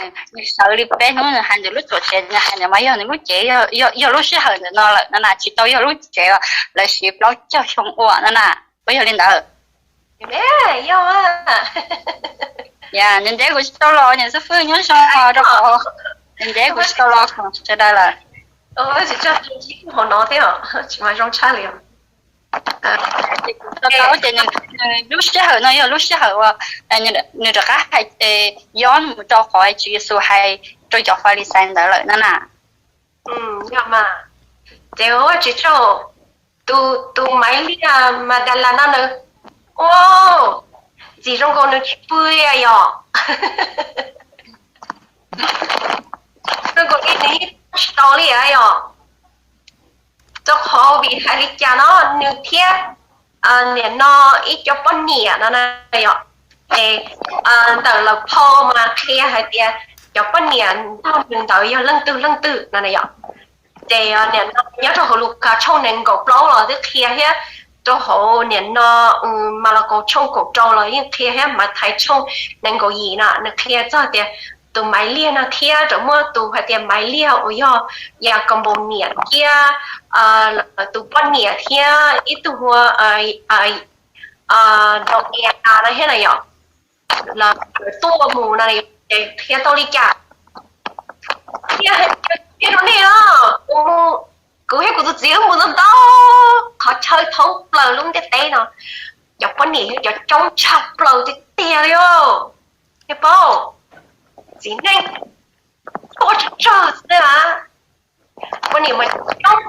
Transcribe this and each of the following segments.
Nws sawv li peb hnub nws hais ntawm lub tuam tsev, nws hais ntawm mas yog nws lub cev, yog lub sij hawm ntawm no lawm no na, tsis tau yog lub tsev lawv siv plaub caug xyoo ua no na, puas yog li ntawd? Nws ntev kuv tsis tau los, niam xib fwb nyob zoo rau qhov nws ntev kuv tsis tau los khoom sawv daws lawm. Hauv no thiab, tsis mas zoo tshaj li. Tau ces nws, lub sij hawm no yog lub sij hawm uas nws rov qab hais yob mus rau qhov Tswv Yexus hais rau cov Falixais ntawd lawm no na. Yog mas, ces ua tsis tsaug, tus, tus Maiv Liaj Madala no nws, ua, ntxim zoo nkaus nws tsis pw yom. Zoo nkaus li nws yeej tsis tau li yom. Rau qhov vim hais li cas no nws thiab niam no ib co poj niam no na yom, es ntawm lawv phau mas qhia hais tias cov poj niam nrog nws ntawd yog leej twg leej twg no na yom. Ces niam no nyob rau hauv Lukas tshooj nees nkaum plaub los twb qhia thiab, rau hauv niam no Malakaus tshooj kaum rau los yeej qhia thiab, Mathais tshooj nees nkaum yim no nws qhia txog tias tus Maiv Liaj no thiab rau muaj tus hais tias Maiv Liaj uas yog Yakaunpaus niam thiab tus poj niam thiab ib tug hu ua Ntaus Nias no thiab na yom, lawv tuaj mus no ces qhia tau li cas? Qhia rau nej os, kuv, kuv thiab kuv tus txiv wb mus ntau ntau qhov chaw thoob plaws lub ntiaj teb no, cov poj niam yog cov coob tshaj plaws tiag tiag li os. Nej paub, txiv neej tuaj tsawg tsawg xwb na, poj niam mas coob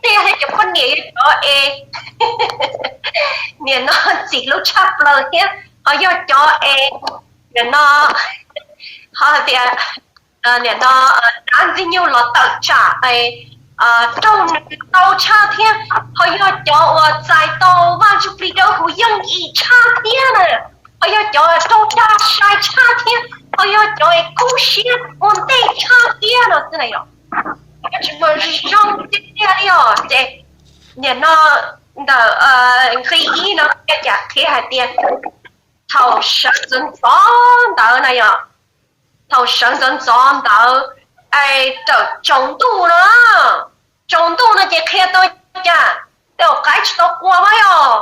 tiag thiab, cov poj niam yog cov es niam no ntxim hlub tshaj plaws thiab, ho yog cov es niam no ho hais tias niam no dab Ntxwg Nyug los tawm tsam raug nws tau tshaj thiab, ho yog cov uas txais tau Vaj Ntsuj Plig dawb huv yooj yim tshaj thiab na, ho yog cov raug dag sai tshaj thiab, ho yog cov es kub siab ua ntej tshaj thiab no xwb na yom. Tsis muaj zoo tiag tiag li os. Ces niam no ntawm nqi ib no qhia cas qhia hais tias thaum sawv ntxov ntxov ntawd na yom, thaum sawv ntxov ntxov ntawd es raws tsaus ntuj no, tsaus ntuj no ces qhia tau cas, tej zaum qaib tsis tau qua mas yom.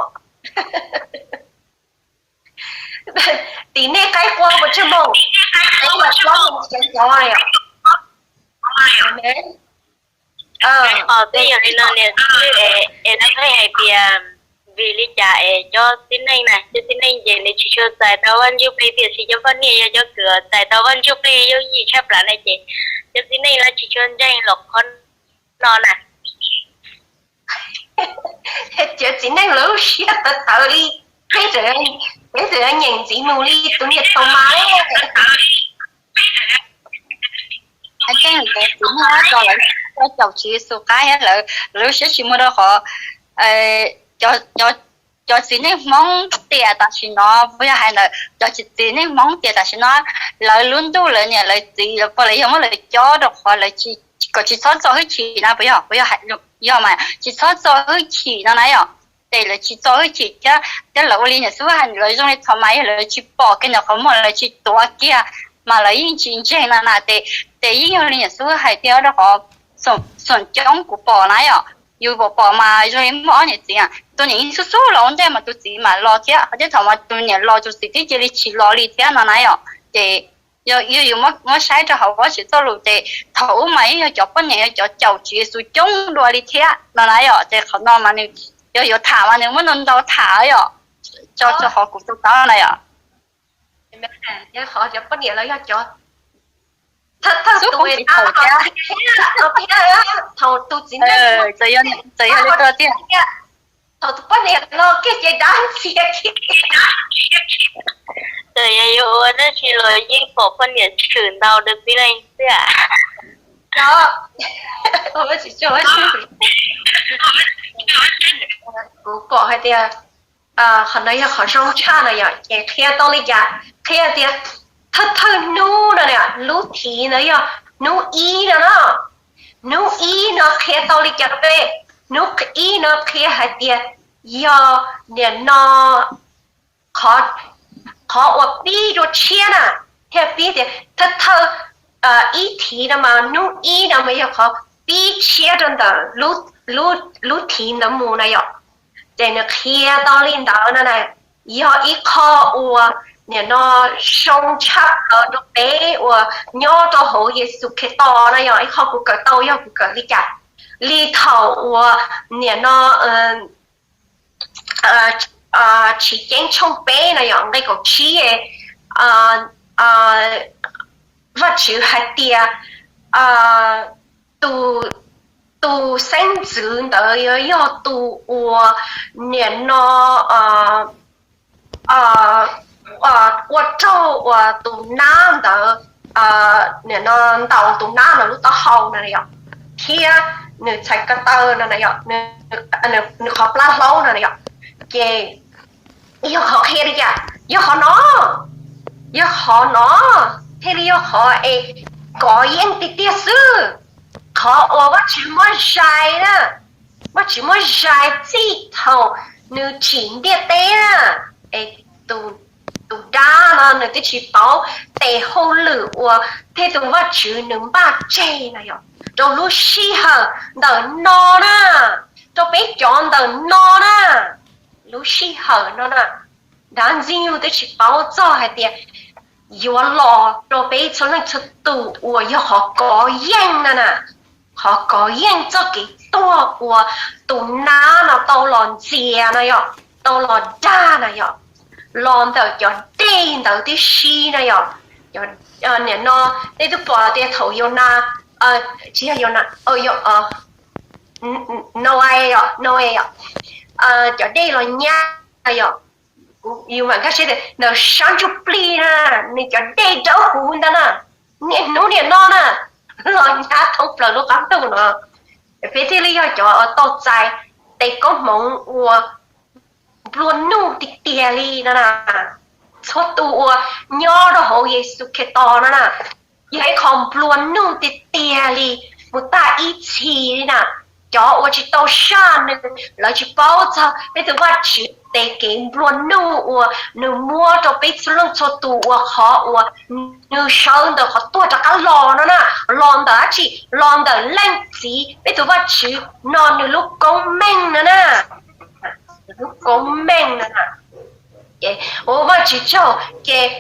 Tim nej qaib qua puas tsawg moos? Qaib mas plaub moos sawv ntxov yom. Os, twb yog li no niam xib hwb, es lawv pheej hais tias vim li cas es cov txiv neej na, cov txiv neej ces nws tsis tshua txais tau Vaj Ntsuj Plig, tiam sis cov poj niam yog cov kws txais tau Vaj Ntsuj Plig yooj yim tshaj plaws na, ces cov txiv neej lawv tsis tshua ntseeg los qhov no na. Cov txiv neej lawv lub siab tawv tawv li, peb txawm nyeem ntxiv mus li tus niam Thaumas. Tseeb tias txiv neej lawv tso lawv, tso caum Tswv Yexus qab thiab lawv, lawv lub siab tsis muaj rau qhov cov txiv neej Hmoob tiam tam sim no, puas yog hais ntawd, cov txiv neej Hmoob tiam tam sim no, lawv lub ntuj lawv niam lawv txiv lawv pog lawv yawg muab lawv cob rau qhov lawv kom tsis txhob txo hwj chim na, puas yog, puas yog, yog mas tsis txhob txo hwj chim no na yom. Ces lawv tsis txo hwj chim thiab, thiab lawv ua li niam xib hwb hais, lawv zoo li Thaumas, yog lawv tsis pom kiag ntawm qhov muag, lawv tsis tuav kiag, mas lawv yeej tsis ntseeg no na. Ces yeej yog li niam xib hwb hais thiab, rau qhov xoom coob kuv pom na yom, yus pom pom mas zoo li muaj ob niam txiv, tus niam yeej xub xub los ua ntej mas tus txiv mam los thiab, ho thiab thaum mas tus niam los tus txiv twb cia li tsis los li thiab no na yom. Ces yog yus muab saib rau hauv Vajtswv txoj lus ces thaum ub mas yeej yog cov poj niam yog cov caum Tswv Yexus coob dua li thiab no na yom. Ces qhov no mas nws yog yuav tham mas nws muab ntau ntau tham yom, tso rau qhov kuv tau taub na yom. Qhov cov poj niam los yog cov, thaum tus txiv neej, txawm yog li tiag, thaum tus poj niam los kiag ces dab ntxiag kiag. Txawm yog yuav ua dab tsi los yeej pom poj niam tshwm ntau dua txiv neej xwb. Kuv pom hais tias qhov no yog qhov zoo tshaj no yom, ces qhia tau li cas? Qhia tias thawj thawj hnub no, lub thim no yog hnub ib no na. Hnub ib no qhia tau li cas rau peb? Hnub ib no qhia hais tias yog niam no qhov uas pib dua tshiab na, thiaj pib tias thawj thawj ib thiv no mas hnub ib no mas yog qhov pib tshiab rau ntawm lub thiv ntawd mus na yom. Ces nws qhia tau li ntawd no na, yog ib qho uas nim no zoo tshaj plaws rau peb uas nyob rau hauv Yexus Khetos na yom. Ib qho kuv kawm tau yog kuv kawm li cas, li thaum uas nim no Chiv Ceeb tshooj peb na yom, nqe kaum tsib, Vajtswv hais tias tus xeeb ntxwv ntawd yuav yog tus uas nim no ua raug uas tus nab ntawd, nim no ntaus tus nab ntawd lub taub hau na yom, thiab nws txhais ko taw no na yom, nws qhov plab hlaub no na yom. Ces yog qhov qhia li cas? Yog qhov no, yog qhov no thiaj li yog qhov es kov yeej tiag tiag xwb. Qhov uas Vajtswv muab zais na, Vajtswv muab zais txij thaum nws tsim ntiaj teb na, es tus dab no nws twb tsis pauv tes hauj lwm uas thiaj tus Vajtswv nws npaj tseg na yom, rau lub sij hawm ntawm no na, rau peb cov ntawm no na, lub sij hawm no na, dab ntxwg nyoog twb tsis paub txog hais tias yuav los rau peb txhua leej txhua tus uas yog qhov kov yeej na na, qhov kov yeej txoj kev tuag uas tus nab no tau los ntxias na yom, tau los dag na yom, los ntawm cov dej ntawd tib si na yom. Nim no nej twb pom tias thaum Yaunas, tsis yog Yaunas, Noe, Noe, cov dej los nyab na yom. Yus mam nkag siab tias ntawm sab ntsuj plig na, nws cov dej dawb huv ntawd na, niaj hnub niaj no na, los nyab thoob plaws lub qab ntuj no. Peb thiaj li yog cov tau txais tes koob hmoov uas nplua nuj tiag tiag li no na. Txhua tus uas nyob rau hauv Yexus Khetos no na, yog ib qho nplua nuj tiag tiag li mus tag ib txhis li na. Cov uas tsis tau saj nws, lawv tsis paub txog peb tus Vajtswv tes kev nplua nuj uas nws muab rau peb txhua leej txhua tus uas qhov uas nws sawv ntawm qhov tuag rov qab los no na. Los ntawm dab tsi? Los ntawm Leej Txiv peb tus Vajtswv no nws lub koob meej no na. Lub koob meej no na. Ces ua Vajtswv tsaug ces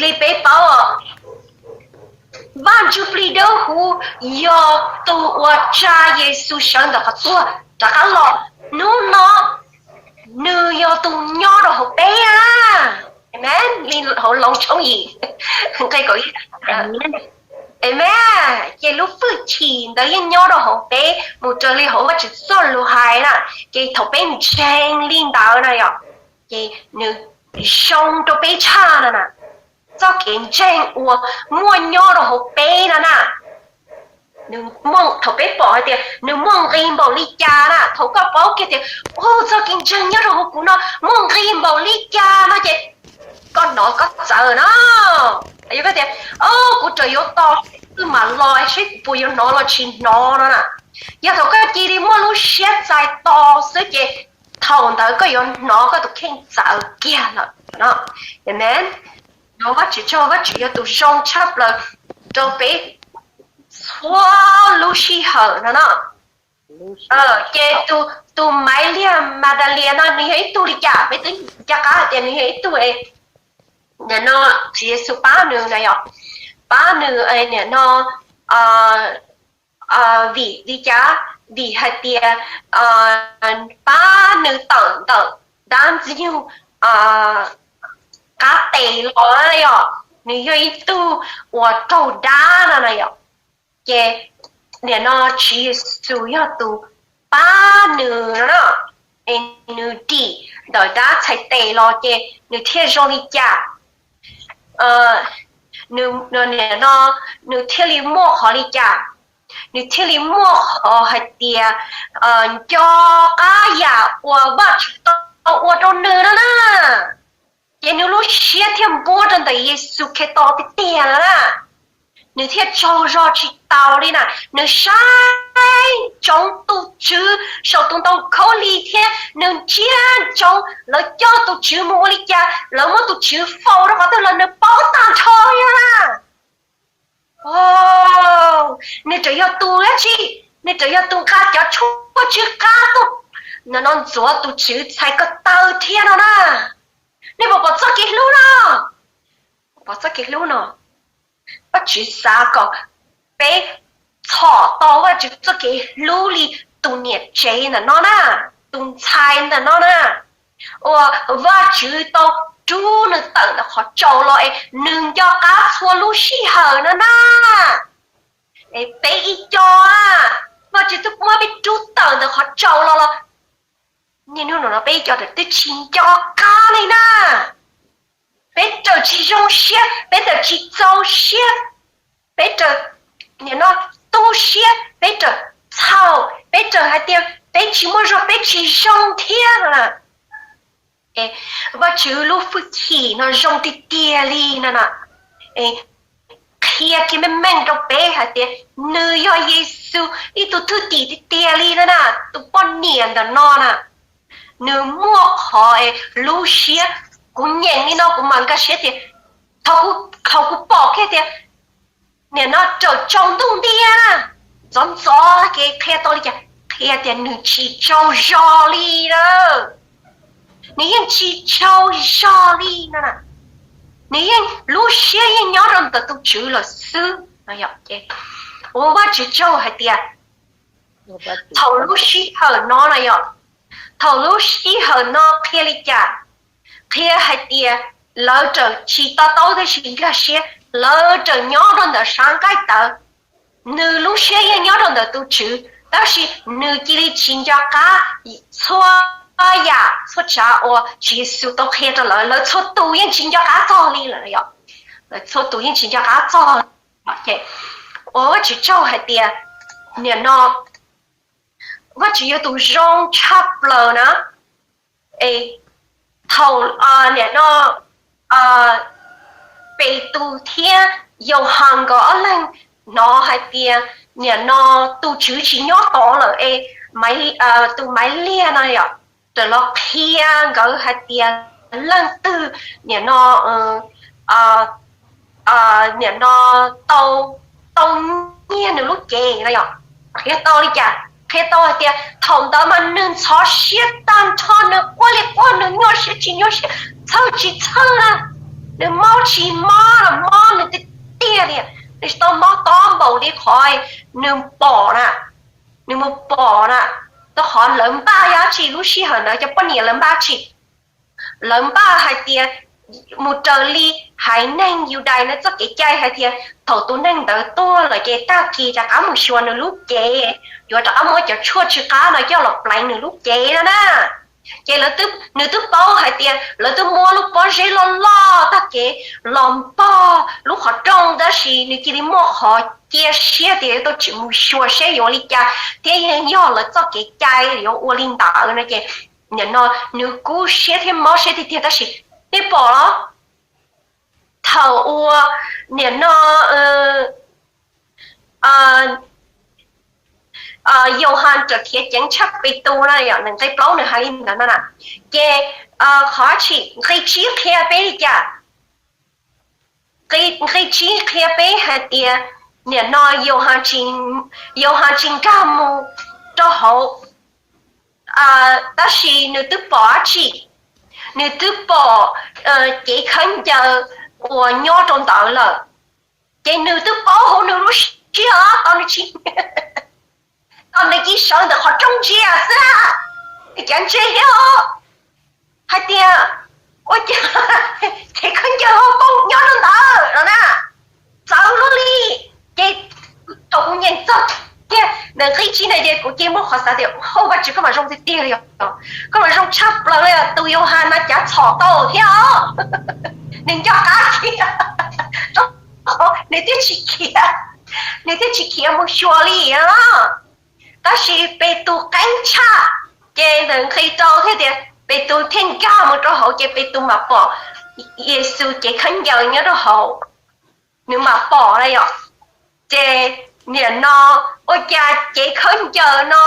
li peb paub, Vaj Ntsuj Plig Dawb Huv yog tus uas tsa Yexus sawv ntawm qhov tuag rov qab los. Hnub no nws yog tus nyob rau hauv peb a. Amen. Li hauv Loos tshooj yim nqe kaum ib, amen. Ces lub hwj chim ntawd yeej nyob rau hauv peb mus raws li hauv Vajtswv txoj lus hais na. Ces thaum peb ntseeg li ntawd na yom, ces nws zoo rau peb tshaj no na. Txoj kev ntseeg uas muaj nyob rau hauv peb no na, thaum peb pom hais tias nws muaj nqis npaum li cas na, thaum koj paub kiag tias, o, txoj kev ntseeg nyob rau hauv kuv no muaj nqis npaum li cas no ces koj hnov koj txawv no. Yog koj tias, o, kuv tseem yuav tos twg mam los seb puas yuav hnov los tsis hnov no na. Yog thaum koj cia li muaj lub siab txais tos xwb ces thaum ntawd koj yuav hnov koj tus kheej txawv kiag lawm no. Amen. Yuav Vajtswv tsaug, Vajtswv yog tus zoo tshaj plaws rau peb txhua lub sij hawm no no. Ces tus Maiv Liag Madalias no nws yog ib tug li cas? Peb twb nco qab hais tias nws yog ib tug, nim no Tswv Yexus pab nws na yom, pab nws nim no vim li cas? Vim hais tias pab nws tawm ntawm dab ntxwg nyoog qab tes los yom, nws yog ib tug uas raug dab no na yom. Ces nim no Tswv Yexus yog tus pab nws no, es nws dim ntawm dab txhais tes los ces nws thiaj zoo li cas? Nim no nws thiaj li muaj qhov li cas? Nws thiaj li muaj qhov hais tias nco qab yam uas Vajtswv tau ua rau nws no na. Ces nws lub siab thiaj npuab rau ntawm Yexus Khetos tiag tiag no na. Nws thiaj tsaug zog tsis taus li na. Nws saib ntsoov tus Tswv saum tus ntoo khaub lig thiab nws ntsia ntsoov lawv coj tus Tswv mus ua li cas, lawv muab tus Tswv faus rau qhov twg los nws paub tag nrho li na. Nws tseem yog tus dab tsi? Nws tseem yog tus nqa cov tshuaj tsw qab tuaj no ntxuav tus Tswv txhais ko taw thiab no na. Nej puas pom txoj kev hlub no? Pom txoj kev hlub no. Vajtswv xav kom peb txhom tau Vajtswv txoj kev hlub li tus niam tsev ntawm no na, tus ntxhais ntawm no na, uas Vajtswv tau rub nws tawm ntawm qhov tsaus los es nws nco qab txhua lub sij hawm no na. Peb ib co, Vajtswv twb muab peb rub tawm ntawm qhov tsaus los los, niaj hnub no peb ib co twb tsis nco qab li na. Peb raws tsis zoo siab, peb raws tsis txaus siab, peb raws, nim no, tu siab, peb raws txhaum, peb raws hais tias peb tsis muaj zog, peb tsis zoo thiab no na. Vajtswv lub hwj chim no zoo tiag tiag li no na. Qhia kiag meej meej rau peb hais tias nws yog Yexus ib tug thwj tim tiag tiag li no na, tus poj niam ntawm no na. Nws muaj qhov lub siab, kuv nyeem li no kuv mam nkag siab tias, thaum kuv pom kiag tias nim no raws tsaus ntuj ntiag, ntxov ntxov ces qhia tau li cas? Qhia tias nws tsis tsaug zog li lawm. Nws yeej tsis tsaug zog li no na. Nws yeej lub siab yeej nyob rau ntawm tus Tswv lawm xwb. Ua Vajtswv tsaug hais tias thaum lub sij hawm no na yom, thaum lub sij hawm no qhia li cas? Qhia hais tias lawv raws tsis to taub tab sis nkag siab, lawv raws nyob rau ntawm sab nqaij tawv. Nws lub siab yeej nyob rau ntawm tus Tswv, tab sis nws cia li tsis nco qab txhua yam txhua tsav uas Tswv Yexus tau qhia rau lawv. Lawv txhua tus yeej tsis nco qab txog li lawm. Lawv txhua tus yeej tsis nco qab txog. Ua Vajtswv tsaug hais tias nim no Vajtswv yog tus zoo tshaj plaws na. Thaum nim no Petus thiab Yauhas nkawd ob leeg hnov hais tias nim no tus Tswv tsis nyob tod lawm es tus Maiv Liag no yom, raws los qhia nkawd hais tias leej twg nim no, nim no tau, tau nyiag nws lub cev no yom. Qhia tau li cas? Qhia tau hais tias thaum ntawd mas nws ntxhov siab tag nrho, nws quaj li quaj, nws nyuaj siab tsis nyuaj siab, txhawj tsis txhawj na, nws mob tsis mob los mob nws tiag tiag li, nws tsis tau mob tob npaum li qhov nws pom na, nws mus pom na, rau qhov lawv npaj yog dab tsi lub sij hawm ntawd, cov poj niam lawv npaj tsi? Lawv npaj hais tias mus raws li haiv neeg Yudais no txoj kev cai hais tias thaum tus neeg ntawd tuag lawm ces tag kis rov qab mus xyuas nws lub cev, yuav rov qab muab cov tshuaj tsw qab no coj los pleev nws lub cev no na. Ces nws twb paub hais tias lawv twb muab lub pob zeb loj loj tag kev los npog lub qhov rooj, tab sis nws cia li muaj qhov cia siab tias yuav tau tsim mus xyuas seb yuav li cas thiab yeej yog lawv txoj kev cai yuav ua li ntawd no ces nim no nws kub siab thiab mob siab tiag tiag. Tab sis nej pom los, thaum uas nim no Yauhas raws khiav ceev tshaj Petus na, nqe plaub nws hais li ntawd no na. Ces qhov tshim nqe tsib qhia peb li cas? Nqe tsib qhia peb hais tias nim no Yauhas tsis nkag mus rau hauv, tab sis nws twb pom dab tsi? Nws twb pom cev khaub ncaws uas nyob rau ntawd lawm. Ces nws twb paub hauv nws lub siab os, tos nws tsis, tos nws cia sawv ntawm qhov rooj ntsia xwb, cav ntse thiab os, hais tias ua cas cev khaub ncaws ho poob nyob rau ntawd no na, txawv luaj li. Ces thaum kuv nyeem txog kiag ntawm nqe tsib na ces kuv cia muaj qhov xav tias hauj Vajtswv koj mas zoo tiag tiag li os, koj mas zoo tshaj plaws li os, tus Yauhas no cav txhom tau thiab os, nws nco qab kiag, nws thiaj tsis khiav, nws thiaj tsis khiav mus xyuas li os. Tab sis Petus qeeb tshaj, ces ntawm nqe rau thiaj tias Petus thiaj nkag mus rau hauv ces Petus mam pom Yexus cev khaub ncaws nyob rau hauv, nws mam pom na yom. Ces nim no ua cas cev khaub ncaws no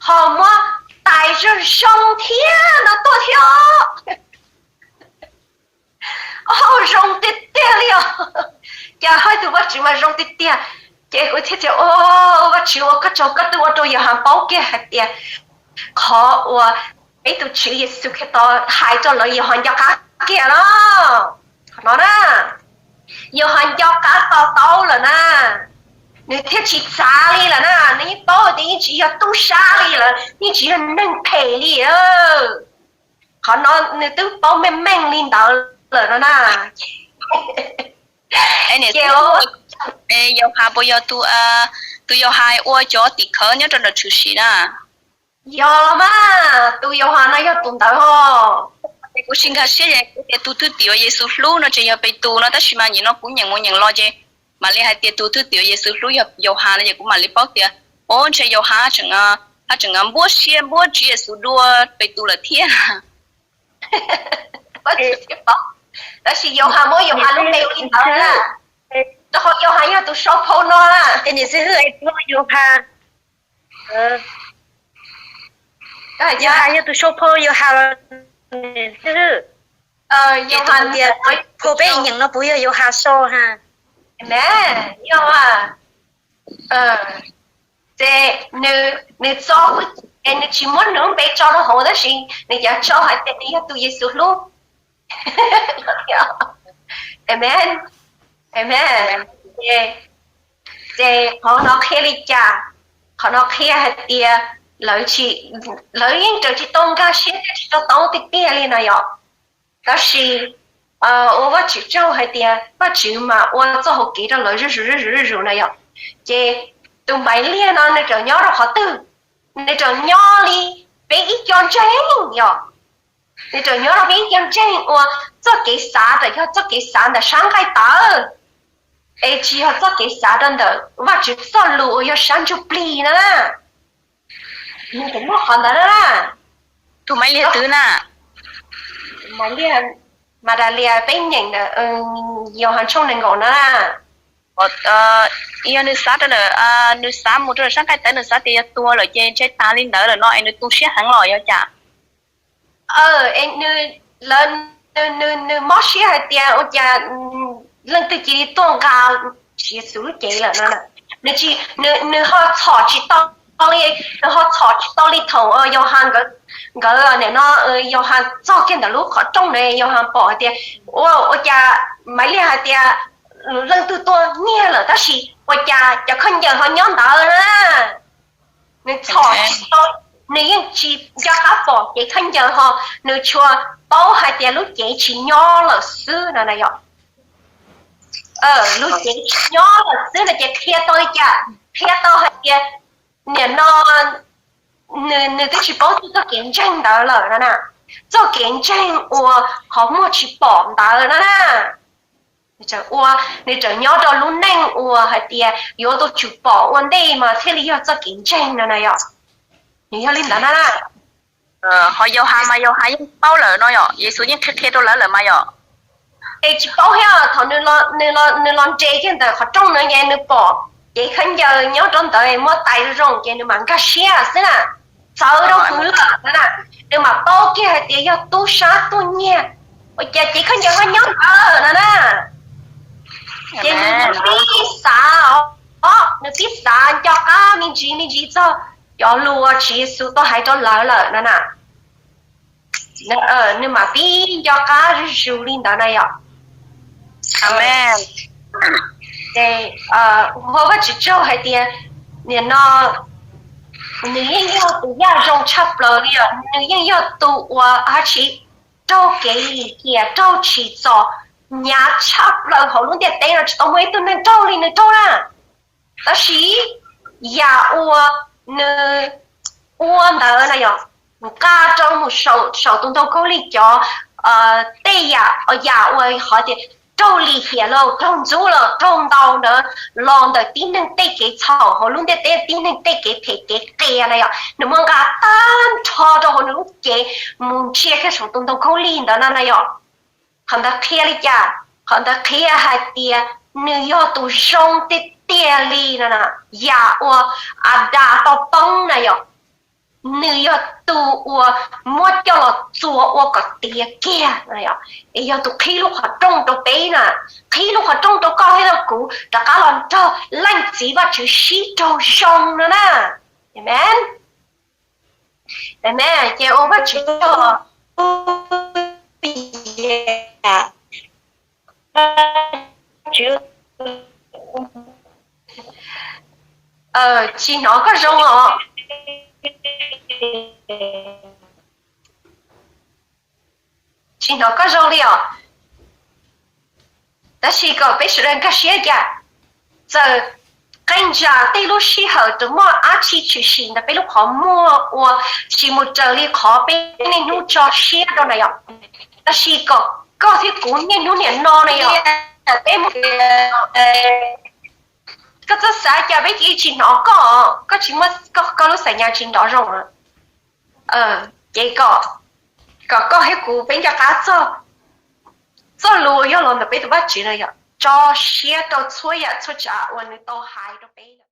ho muab tais zoo zoo thiab no tuaj thiab os. Hauj zoo tiag tiag li os. Cas hais tias Vajtswv mas zoo tiag tiag. Ces kuv thiaj tias, o, Vajtswv ua koj tsaug, koj twb ua rau Yauhas paub kiag hais tias qhov uas peb tus Tswv Yexus Khetos hais rau lawv, Yauhas nco qab kiag los. Qhov no na, Yauhas nco qab to taub lawm na, nws thiaj tsis txav li lawm na. Nws yeej paub tias yeej tsis yog tub sab li lawm, yeej tsis yog neeg phem li. Qhov no nws twb paub meej meej li ntawd lawm no na. Ces Yauhas puas yog tus, tus Yauhas ua cov tim khawv nyob rau nram tshwm sim na? Yog los mas, tus Yauhas no yog tus ntawd os. Kuv tsis nkag siab es kuv tias tus thwj tim uas Yexus hlub no tseem yog Petus no, tab sis mas nim no kuv nyeem mus nyeem los ces mam li hais tias tus thwj tim uas Yexus hlub yog Yauhas no ces kuv mam li paub tias, o, ntshe Yauhas haj tseem npuab siab npuab Tswv Yexus dua Petus lawm thiab. Tab sis Yauhas muab Yauhas lub npe ua li ntawd na, rau qhov Yauhas yog tus sau phau no na. Yauhas yog tus sau phau Yauhas los, Yauhas tias phau peb nyeem no puas yog Yauhas sau ha? Yog, ces nws txo, nws tsis muab nws lub npe tso rau hauv tab sis nws cov tso hais tias nws yog tus Yexus hlub. Amen. Amen. Ces qhov no qhia li cas? Qhov no qhia hais tias lawv yeej raws tsis tau nkag siab thiab tsis tau taub tiag tiag li no yom. Tab sis ua Vajtswv tsaug hais tias Vajtswv mas ua txoj hau kev rau lawv zuj zus zuj zus zuj zus na yom. Ces tus Maiv Liag no nws tseem nyob rau qhov twg? Nws tseem nyob li peb ib co ntseeg yom. Nws tseem nyob rau peb ib co ntseeg uas txoj kev xav tseem yog txoj kev xav ntawm sab nqaij tawv, es tsis yog txoj kev xav rau ntawm Vajtswv txoj lus uas yog sab ntsuj plig na. Nws tseem muaj qhov ntawd na. Tus Maiv Liag twg na? Maiv Liag, Madalias peb nyeem ntawm Yauhas tshooj nees nkaum na. Yog nws xav rau ntawm, nws xav mus rau sab nqaij tawv, nws xav tias yog tuag lawm ces ntshe tas li ntawd lawm no es nws tu siab heev los yog cas? Nws mob siab hais tias ua cas leej twg cia li tuaj nqa Tswv Yexus lub cev lawm no. Nws ho txhom tsis tau li, nws ho txhom tsis tau li thaum Yauhas nkawd, nim no Yauhas txog kiag ntawm lub qhov rooj na, Yauhas pom hais tias, ua, ua cas Maiv Liag hais tias leej twg tuaj nyiag lawm tab sis ua cas cov khaub ncaws ho nyob ntawd na. Nws txhom tsis tau, nws yeej tsis nco qab pom cev khaub ncaws ho, nws tsuas paub hais tias lub cev tsis nyob lawm xwb no na yom. Lub cev tsis nyob lawm xwb no ces qhia tau li cas? Qhia tau hais tias nim no nws twb tsis paub txog txoj kev ntseeg ntawd lawm no na. Txoj kev ntseeg uas qhov muag tsis pom ntawd no na. Ua, nws tseem nyob rau lub neej uas hais tias yuav tau tsum pom ua ntej mas thiaj li yog txoj kev ntseeg no na yom. Nws yog li ntawd na. Ho Yauhas mas Yauhas yeej paub lawm no yom, Yexus yeej qhia qhia rau lawv lawm mas yom. Es tsis paub thiab, thaum nws los nres kiag ntawm qhov rooj na ces nws pom cev khaub ncaws nyob rau ntawd muab tais zoo zoo ces nws mam nkag siab xwb na. Txawv rau hwv lawm na, nws mam paub kiag hais tias yog tub sab tuaj nyiag, ua cas cev khaub ncaws ho nyob ntawd no na. Ces nws pib xav, nws pib xav nco qab me ntsis me ntsis txog cov lus uas Tswv Yexus tau hais rau lawv lawm no na. Nws mam pib nco qab zuj zus li ntawd na yom. Ces ua Vajtswv tsaug hais tias nim no nws yeej yog tus yaj zoo tshaj plaws li os, nws yeej yog tus uas hab tsi raug kev lim hiam, raug tsim txom hnyav tshaj plaws hauv lub ntiaj teb no, tsis tau muaj ib tug neeg raug li nws raug na. Tab sis yam uas nws ua ntawd na yog nqa rau mus saum tus ntoo khaub lig cov tej yam, yam uas qhov tias raug lim hiam los raug ntxub los raug ntaus ntawd los ntawm tib neeg tej kev txhaum hauv lub ntiaj teb, tib neeg tej kev phem kev qias na yom, nws muab nqa tag nrho rau hauv nws lub cev mus ntsia kiag saum tus ntoo khaub lig ntawd na na yom. Qhov ntawd qhia li cas? Qhov ntawd qhia hais tias nws yog tus zoo tiag tiag li no, yam uas Adas tau poob na yom. nws yog tus uas muab coj los txuas ua kom tiav kiag, es yog tus qhib lub qhov rooj rau peb na, qhib lub qhov rooj rau koj thiab rau kuv rov qab los nrog Leej Txiv Vajtswv sib raug zoo no na. Amen. Amen. Ces ua Vajtswv tsaug. Tsis hnov koj zoo os. Tsis hnov koj zoo li os. Tab sis kom peb sawv daws nkag siab cas, txawm qee zaum tej lub sij hawm tseem muaj dab tsi tshwm sim ntawm peb lub qhov muag uas tsis mus raws li qhov peb niaj hnub tso siab rau na yom, tab sis kom koj thiab kuv niaj hnub niam no na yom, peb mus, koj txhob xav cas peb cia li tsis hnov koj, koj tsis muaj, koj lub xav nyas tsis nrov zoo. Ces kom, kom koj thiab kuv peb nco qab txog, txog lus yog los ntawm peb tus Vajtswv na yom, tso siab rau txhua yam txhua tsav uas nws tau hais rau peb.